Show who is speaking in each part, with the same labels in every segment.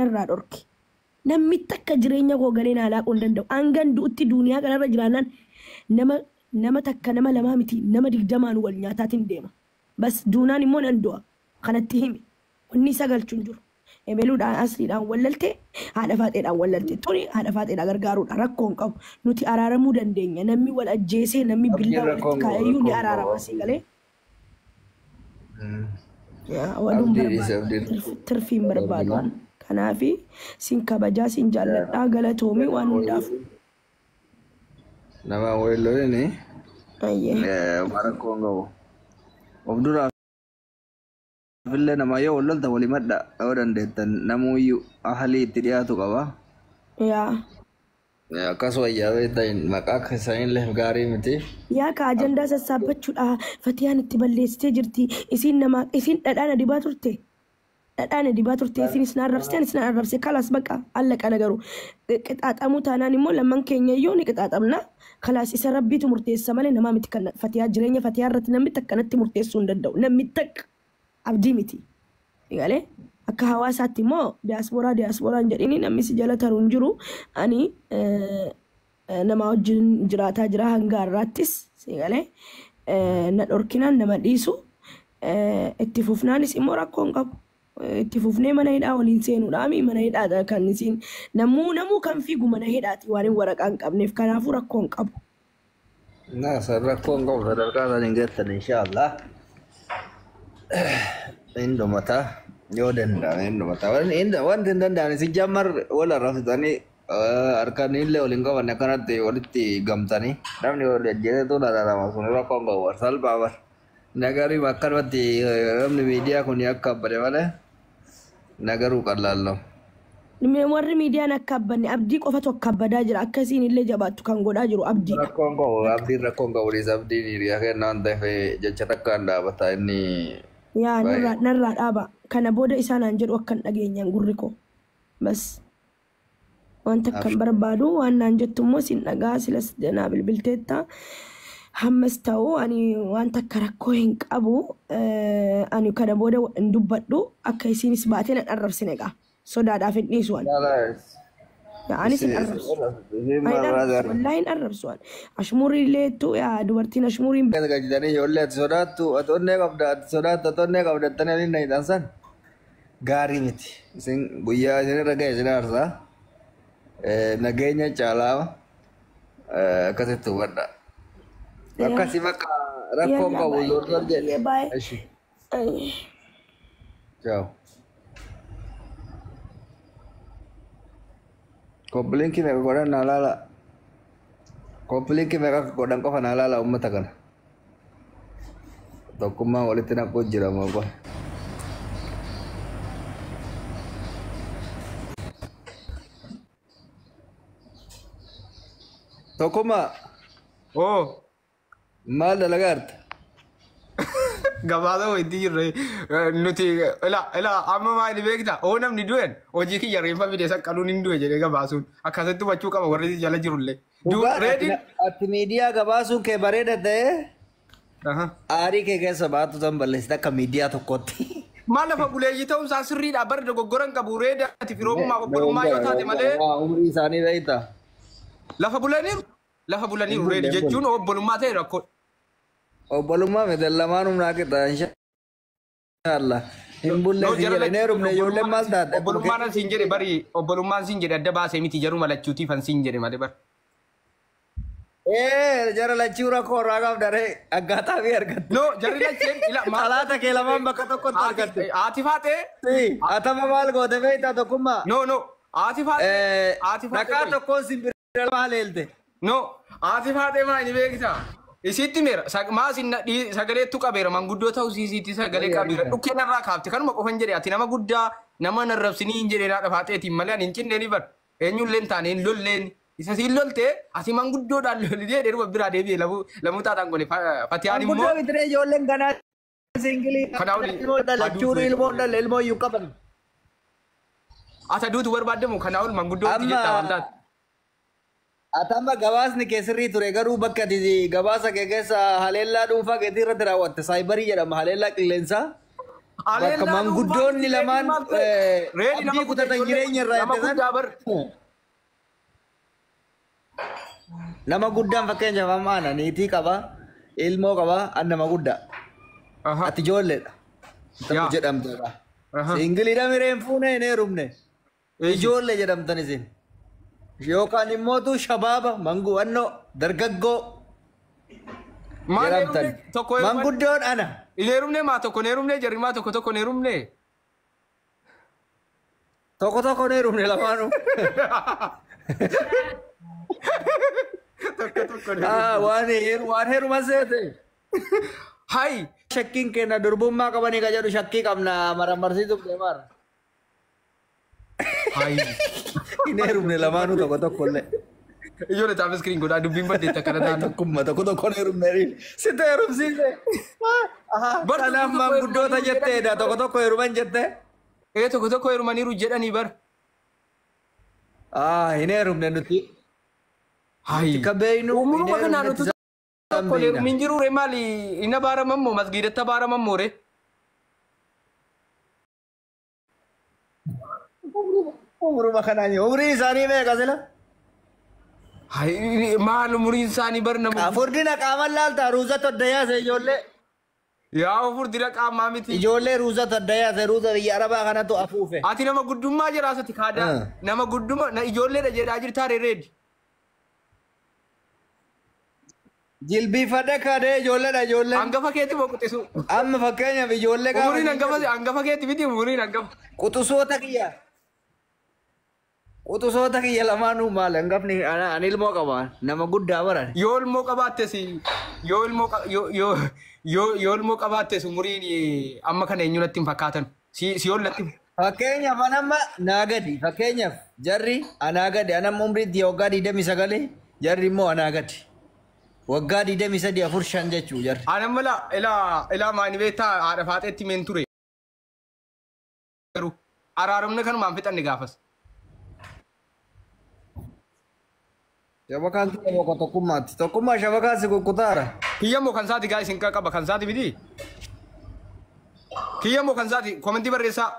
Speaker 1: Narraa dhorki. Namni takka jireenya koo galee naa laaquu hin danda'u. Hangan du'utti duuniyaa kanarra jiraannaan nama takka nama lamaa miti nama 20n wal nyaataatiin deema. Bas duunaan immoo nan du'a. Kanatti himi. Wanni isa galchu hin jiru. Ebeluudhaan asliidhaan wallalte haadha faaxeedhaan wallalte. Tuni haadha faaxeedhaa gargaaruudha. Rakkoo hin qabu. Nuti araaramuu dandeenya. Namni wal ajjeesee namni billaa walitti kaa'eyyuu ni araarama asii galee. Waluun barbaadu. Tirfiin barbaadu. Kanaafi sin kabajaa sin jaalladhaa galatoomii waan hundaaf.
Speaker 2: Nama wal lolini. Rakkoo hin qabu. Of duraa fillee nama yoo wal lolta walii madda yoo dandeettan namuyyuu ahalii itti dhiyaatu qaba.
Speaker 1: Yaa.
Speaker 2: Akkas wayyaa beektan maqaa keessanillee gaarii miti.
Speaker 1: Yaa ka ajandaa sassaabbachuudha. Fatiyaan itti balleessitee jirti. Isiin nama isiin dhadhaan adibaa turte. Dhadhaan adibaa turte isiin isin arrabsite isin arrabse kalaas baqa allaqa nagaru. Qixaaxamuu taanaan immoo lamman keenya iyyuu ni qixaaxamna. Kalaas isa rabbiitu murteessa malee namaa miti kan fatiyaa jireenya fatiyaa irratti namni takka natti murteessuu hin danda'u. Namni takka abdii miti. Galee akka hawaasaatti immoo diyaasporaa diyaaspooraan jedhini namni si jala taru hin jiru. Ani nama wajjin jiraataa jira hanga har'aattis galee na dhorkinaan nama dhiisu itti fufnaanis immoo rakkoo hin qabu. Itti fufnee mana hidhaa waliin seenuudhaami mana hidhaa kan isiin namuu kan fiigu mana hidhaati waan hin waraqaa hin qabneef kanaafuu rakkoo hin qabu.
Speaker 2: Na rakkoo hin qabu sadarkaa isaan hin geettan inshaallah. Hin dhumata yoo danda'ame hin dhumata. Wanti hin danda'amne si jammar wal arrabsitanii harkaan illee waliin qabanne akkanatti walitti gamtanii namni wal ajjeesetu dhararama sun rakkoo hin qabu salphaa bar. Nagarii akkanumatti namni miidiyaa kun akka abbade malee nagaruu qallaallo.
Speaker 1: Warri miidiyaan akka abbanne abdii qofatu akka abbadaa jira akkasiin illee jabaattu kan godhaa jiru abdiidha.
Speaker 2: Rakkoon qabu abdiin rakkoon qabu dhiisa abdiin hiriyaa kennaa waan ta'eef jecha takkaan dhaabata inni.
Speaker 1: Yaa narraa dhaaba kana booda isaanaan jedhu akkan dhageenyaan gurri koo bas wanta akkan barbaadu waan naan jettu immoo sin dhagaa silas naa bilbilteetta. Hammas ta'u ani wanta akka rakkoo hin qabu ani kana booda hin dubbadhu akka isiinis baatee na arrabsine egaa sodaadhaaf hin dhiisu ani. Anis hin arrabsu. Wallaahi hin arrabsu ani. Ashmuurii illeettu yaa dubartiin ashmuuriin.
Speaker 2: Gajjitanii ijoollee ati sodaattu ati onnee qabda ati sodaattu ati onnee qabda jettanii aliin na hidhan san gaarii miti. Isin guyyaa isin irra ga'e isin aarsaa nageenya caalaa akkasitti hubadha. Akkasii bakka rakkoon qabu zorzor jedhe. Ciao. Koppiliinki meeqa godhan naa laala. Koppiliinki meeqa godhan qofa naa laala uummata kana. Tokkummaa walitti naquu jira moo qofa. Tokkummaa.
Speaker 3: Oo.
Speaker 2: Maal dalagaa jirta?
Speaker 3: Gabaasa wayiitti jirre nuti ila amma maali beektaa oo namni du'en hojii kiyya reeffa fide saqqaluun hin du'e jedhee gabaasuun akkasitti hubachuu qaba warri jala jirullee.
Speaker 2: Ati miidiyaa gabaasuun kee bareeda ta'ee aarii kee keessa baatu san balleessite akka miidiyaa tokkotti.
Speaker 3: Maal lafa buleeyyii ta'uun isaa sirriidha bara dogoggoran qabu reeda ati firoomummaa obbolummaa yoo taate malee.
Speaker 2: Umrii isaanii beektaa.
Speaker 3: Lafa bulaniiru lafa bulaniiru reedi jechuun obbolummaa ta'e rakkoo.
Speaker 2: Obbolummaa miti lamaan humnaa qixa inshaallah. Hin bulle si jedhe hin heerumne ijoolleen maal taate.
Speaker 3: Obbolummaan siin jedhe bari obbolummaan siin jedhe adda baasee miti jaruma lachuutiif an siin jedhe malee bari.
Speaker 2: Jara lachuu rakkoo irraa qabda ree akkaataa fi argatte.
Speaker 3: No jarri lacheen ila
Speaker 2: Talaata kee lamaan bakka tokkotti argatte.
Speaker 3: Haati faatee.
Speaker 2: Atama maal goote beektaa tokkummaa.
Speaker 3: No no haati faatee. Haati faatee.
Speaker 2: Dhakaa tokkoon simbira lama haleelte.
Speaker 3: No haati faatee maa inni beektaa. Isitti meera maas sagaleettu qabeera manguddoo ta'uu siisiitti sagalee qabeera dhukkee narraa kaafte kanuma qofan jedhe ati nama guddaa nama narrabsinii hin jedhe naadha faaxeetiin malee ani hin cinne ni bar eenyullee hin taane hin lolleen isa siin lolte ati manguddoodhaan lolitee dheeruma biraa deebi'e lamuu taataan gole fatiyaan immoo.
Speaker 2: Manguddoo bitire ijoolleen ganaa singilii ilmoo dhalachuun ilmoo dhale ilmoo iyyuu qaban.
Speaker 3: Ata duutu barbaadamu kanaa ol manguddootti jettaa waan taate.
Speaker 2: Atama gabaasni kee sirrii ture garuu bakka ati gabaasa kee keessa haleellaa dhuunfaa keetii irratti raawwatte saayibarii jedhama haleellaa qilleensaa. Bakka manguddoonni lamaan abdii kutatan jireenya irraa
Speaker 3: Nama
Speaker 2: eeggatan.
Speaker 3: guddaa bar.
Speaker 2: Nama guddaan fakkeenyaaf amma ana niitii qaba, ilmoo qaba, an nama guddaa. Ati ijoolleedha.
Speaker 3: Yaa.
Speaker 2: Jedhamtudha. Singiliidha mireen fuune hin heerumne. Ijoollee jedhamtan isin. Yookaan immootu shabaaba manguwannoo dargaggoo
Speaker 3: Maal
Speaker 2: jedhamtan.
Speaker 3: heerumne tokko
Speaker 2: Manguddoon ana.
Speaker 3: Hin heerumne maa tokko hin heerumne jarri maa tokko tokko hin heerumne.
Speaker 2: Tokko tokko hin heerumne lamaanuu.
Speaker 3: Tokko tokko hin heerumne.
Speaker 2: Ah, waan heeruma seete.
Speaker 3: Hai.
Speaker 2: Shakkiin kenna durbummaa qabanii ka jedhu shakkii qabna marammarsiisuuf deemaara.
Speaker 3: Hai.
Speaker 2: Hin heerumne lamaanuu tokko tokko illee.
Speaker 3: Ijoollee taaf iskiriin godhaa dubbiin baddeetta kana taatu.
Speaker 2: Tokkummaa tokko tokko hin heerumne. Sitti heerumsiise.
Speaker 3: Bar
Speaker 2: Kanaaf
Speaker 3: tokko tokko
Speaker 2: maanguddoota
Speaker 3: heerumaniiru
Speaker 2: jetteedha tokko tokko heeruman jette.
Speaker 3: Ee tokko tokko heerumaniiru jedhanii bar.
Speaker 2: Ah, hin heerumne nuti.
Speaker 3: Hai.
Speaker 2: Ka beeynu hin
Speaker 3: Umuruma kanaan
Speaker 2: heerumne
Speaker 3: utuu tokko hin heerumin jiru ree maali hin abaaramammoo masgiidatti abaaramammoo ree.
Speaker 2: Umuruma kanaan umriin isaanii meeqa sila?
Speaker 3: Hai maal umuriin isaanii bar nama.
Speaker 2: Furdina qaaman laalta ruuzatu adda yaase ijoollee.
Speaker 3: Yaa furdina qaamaa miti.
Speaker 2: Ijoollee ruuzatu adda yaase ruuza biyya arabaa kanatu afuufe.
Speaker 3: Ati nama guddummaa jiraasati kaadaa. Nama gudduma na ijoolleedha jedhaa jirtaa ree reedi.
Speaker 2: Jilbiifadhe kaadee ijoolleedha ijoollee.
Speaker 3: Hangafa keeti moo quxisu?
Speaker 2: Amma fakkeenyaaf ijoollee gaafa
Speaker 3: Umuriin hangafa hangafa keeti miti umuriin hangafa.
Speaker 2: Quxusoota kiyya. Quxusoota kiyya lamaanuu maal hangafni ani ilmoo qaba nama guddaa baran.
Speaker 3: Yoo ilmoo qabaattes yoo ilmoo yoo yoo yoo yoo ilmoo qabaattes umuriin amma kana eenyu natti hin fakkaatan. Si si natti.
Speaker 2: Fakkeenyaaf an amma naa gadi fakkeenyaaf jarri anaa gadi an amma umriitti waggaa 29 jarri immoo anaa gadi. Waggaa 23 4 5 jechuu jarri.
Speaker 3: Ani amma ilaa ilaa ilaa maani beektaa haadha faaxeetti meen ture. Garuu araaramne kanumaan fixanne gaafas.
Speaker 2: Shabakaan kiyya boqa tokkummaatti. Tokkummaa shabakaan si kukkutaara.
Speaker 3: Kiyya immoo kan saati gaa isin qaba kan saati miti. Kiyya immoo kan saati komentii barreessaa.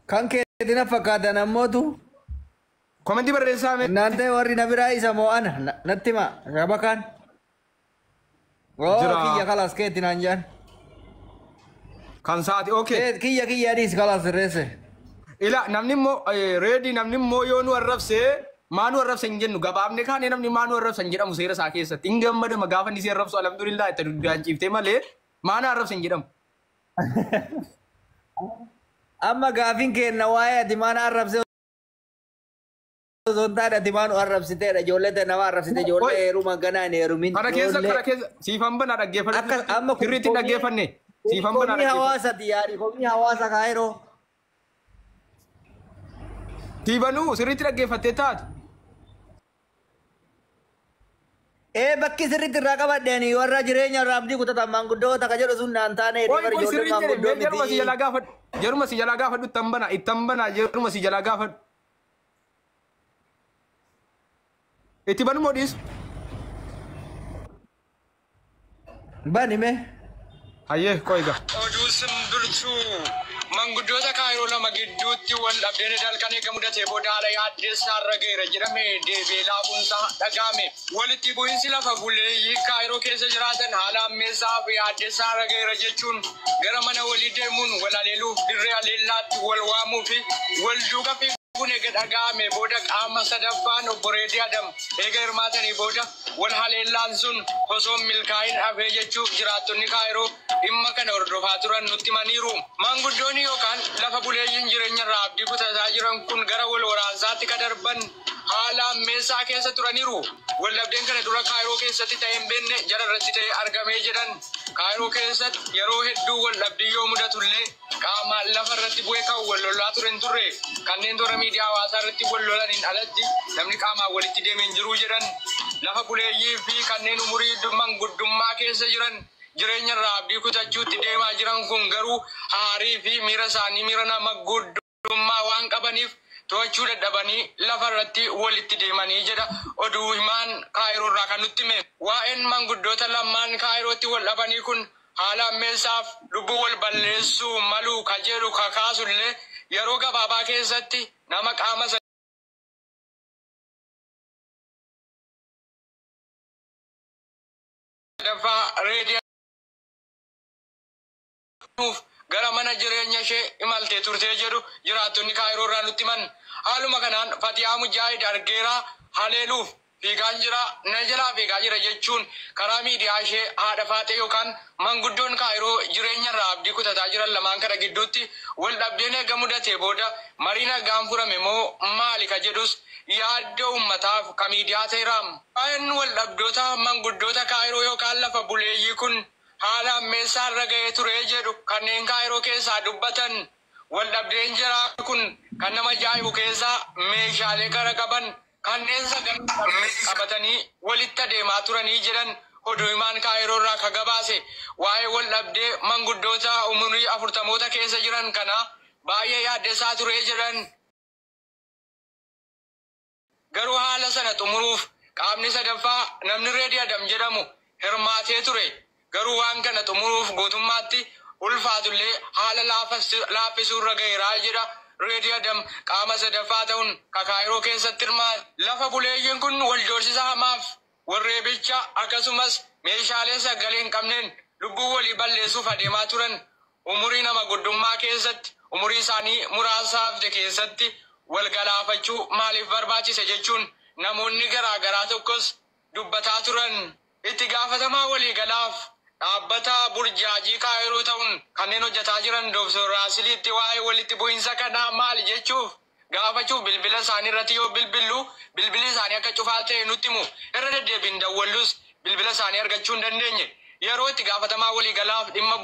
Speaker 2: Kan keetti na fakkaatan ammootu.
Speaker 3: Komentii barreessaa mee.
Speaker 2: Naan ta'e warri na biraa isa moo ana natti hima shabakaan. Oo
Speaker 3: Jira.
Speaker 2: kiyya kalaas keetti naan jaan.
Speaker 3: Kan saati okay.
Speaker 2: Kiyya kiyya adiis kalaas sirreesse.
Speaker 3: Ila namni immoo reedi namni immoo yoo nu arrabse maa nu arrabse hin jennu gabaabne kaane namni maa nu arrabse hin jedhamu seera isaa keessatti hin gammadama gaafa inni si arrabsu alhamdulillah itti duddaan ciiftee malee maa na arrabse hin jedhamu.
Speaker 2: Amma gaafiin kenna waa'ee ati maa na arrabse osoo hin taane ati maa nu arrabsiteedha ijoollee ta'e nama arrabsite ijoollee heeruma ganaa hin heerumin.
Speaker 3: Kana keessa kana keessa siifan banaa dhaggeeffadhu.
Speaker 2: Akka amma
Speaker 3: Sirriitti hin dhaggeeffanne siifan banaa
Speaker 2: Komii
Speaker 3: dhaggeeffadhu.
Speaker 2: hawaasati yaadi komii hawaasa kaayiroo.
Speaker 3: Siifanuu sirriitti dhaggeeffattee taate.
Speaker 2: Ee bakki sirriitti irraa qabadheeni warra jireenya irraa abdii kutatan maanguddoota ka jedhu sun naan taane
Speaker 3: Oi
Speaker 2: bara
Speaker 3: oi
Speaker 2: ijoollee
Speaker 3: sirrii jedhe
Speaker 2: maanguddoo
Speaker 3: mee jaruma si
Speaker 2: miti.
Speaker 3: jalaa gaafadhu. Jaruma si jalaa gaafadhu ittan banaa ittan banaa jaruma si jalaa gaafadhu. Itti banu moo dhiisu?
Speaker 2: Bani mee.
Speaker 3: Hayyee qoy egaa.
Speaker 4: Oduu simbirtuu manguddoota kaayiroo lama gidduutti wal dhabdeen halkan eega mudatee booda haala yaaddeessaa irra ga'eera jedhame deebi'ee laafuunsaa dhaga'ame. Walitti bu'iinsi lafa buleeyyii kaayiroo keessa jiraatan haala ammeessaa fi yaaddeessaa irra ga'eera jechuun gara mana walii deemuun wal haleeluuf dirree haleellaatti wal waamuu fi wal duuka fiiguun eega dhaga'ame booda qaama sadaffaan obbo Reedii Adam eega hirmaatanii booda wal haleellaan sun osoo hin milkaa'in hafee jechuuf jiraattonni kaayiroo dhimma kana hordofaa turan nutti himaniiru. Maanguddoonni yookaan lafa buleeyyiin jireenya irraa abdii kutataa jiran kun gara wal waraansaatti ka darban haala ammeessaa keessa turaniiru. Waldhabdeen kana dura kaayiroo keessatti ta'e hin beekne jara irratti ta'e argamee jedhan. Kaayiroo keessatti yeroo hedduu waldhabdii yoo mudatullee qaamaan lafa irratti bu'ee kan wal lolaa ture hin turre. Kanneen toora miidiyaa hawaasaa irratti wal lolaniin alatti namni qaamaan walitti deemee hin jiru jedhan. Lafa buleeyyii fi kanneen umurii manguddummaa keessa jiran jireenya irraa abdii kutachuutti deemaa jiran kun garuu aarii fi miira isaanii miira nama guddummaa waan qabaniif to'achuu dadhabanii lafa irratti walitti deemanii jedha oduu himaan kaayiroo irraa kan nutti hime. Waa'een manguddoota lamaan kaayirootti wal dhabanii kun Haala ammeessaaf lubbuu wal balleessuu malu ka jedhu kakaasullee yeroo gabaabaa keessatti nama qaama sadaffaa reediyaa gara mana jireenya ishee imaltee turtee jedhu jiraattonni Kaayiroo irraa nutti himan. Haaluma kanaan Fatiyaa Mujaahid argeeraa haleeluuf fiigaan jira, na jalaa fiigaa jira jechuun karaa miidiyaa ishee haadha faaxee yookaan manguddoon Kaayiroo jireenya irraa abdii kutataa jiran lamaan kana gidduutti wal dhabdeen eega mudatee booda marii nagaan furame moo maali ka jedhus yaaddoo uummataaf ka miidiyaa ta'eera. Waa'een wal dhabdoota manguddoota Kaayiroo yookaan lafa buleeyyii kun haala ammeessaa irra ga'ee ture jedhu kanneen Kaayiroo keessaa dubbatan. Wal dhabdeen jiraa kun kan nama ajaa'ibu keessaa meeshaalee qara qaban kanneen sagalee qabatanii walitti adeemaa turanii jedhan oduu himaan Kaayiroo irraa ka gabaase. Waa'ee wal dhabdee manguddoota umurii 40moota keessa jiran kana baay'ee yaaddessaa ture jedhan. Garuu haala sana xumuruuf qaamni sadaffaa namni Reedii Adam jedhamu hirmaatee ture. Garuu waan kana xumuruuf guutummaatti ulfaatullee haala laaffisuu irra ga'eeraa jedha. Reedii Adam qaama sadaffaa ta'uun ka Kaayiroo keessatti hirmaate. Lafa buleeyyiin kun wal doorsisa hamaaf warreebicha akkasumas meeshaalee sagalee hin qabneen lubbuu walii balleessuuf adeemaa turan. Umurii nama guddummaa keessatti umurii isaanii muraasa hafte keessatti wal galaafachuu maaliif barbaachise jechuun namoonni garaa garaa tokkos dubbataa turan. Itti gaafatamaa waliigalaaf dhaabbata burjaajii Kaayiroo ta'uun kanneen hojjetaa jiran Dooktor Raasiliitti waa'ee walitti bu'iinsa kanaa maali jechuuf gaafachuuf bilbila isaanii irratti yoo bilbillu bilbilli isaanii akka cufaa ta'e nutti himu. Irra deddeebiin dawwallus bilbila isaanii argachuu hin dandeenye. Yeroo itti gaafatamaa waliigalaaf dhimma